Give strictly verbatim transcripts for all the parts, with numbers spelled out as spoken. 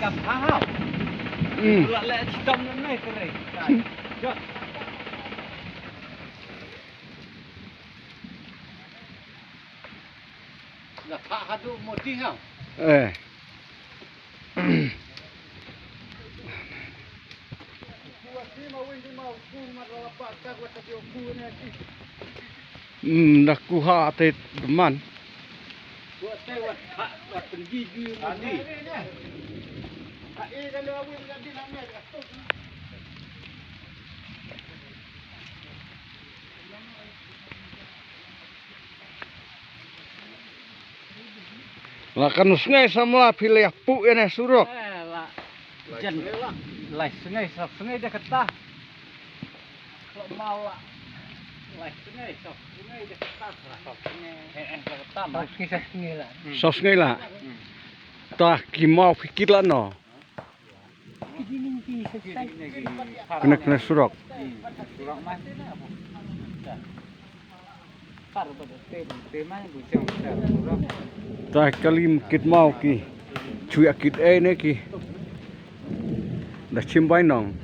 Hau. Hmm. La leh chitom na nai tere. Jot. La pha hadu moti hau. Eh. Hmm, da ku ha te man. La kan sngai samla phi la pu ene surok. Eh, la. Jan. Lai sngai, sop sngai de kata. Klo mau la. Lai sngai, sop sngai de kata. Sop sngai. Eh, eh, kata mas. Sop sngai, sop sngai la. Hmm. Sop sngai la. Hmm. Ta ki mau phi kit la no. Kena, kena surok. Ta kali kit mau ki. Chui akit eh ne ki. Da chim bai nong.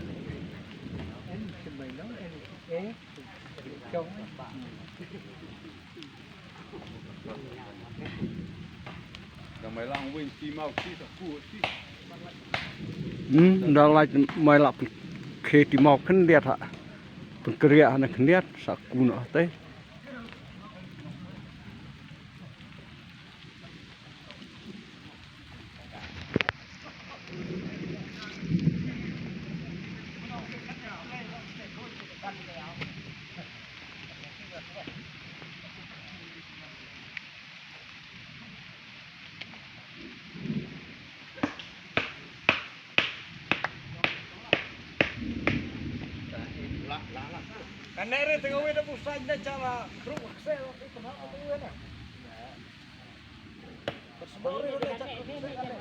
Hmm, da lai mai la pun kheti mau khyndiat ha. Pun kria ha na khyndiat sa ku no te. Kane re tengah wei da pusat da cara kruk ksel itu hal itu ya na. Bersebut re da cara kruk ksel kane.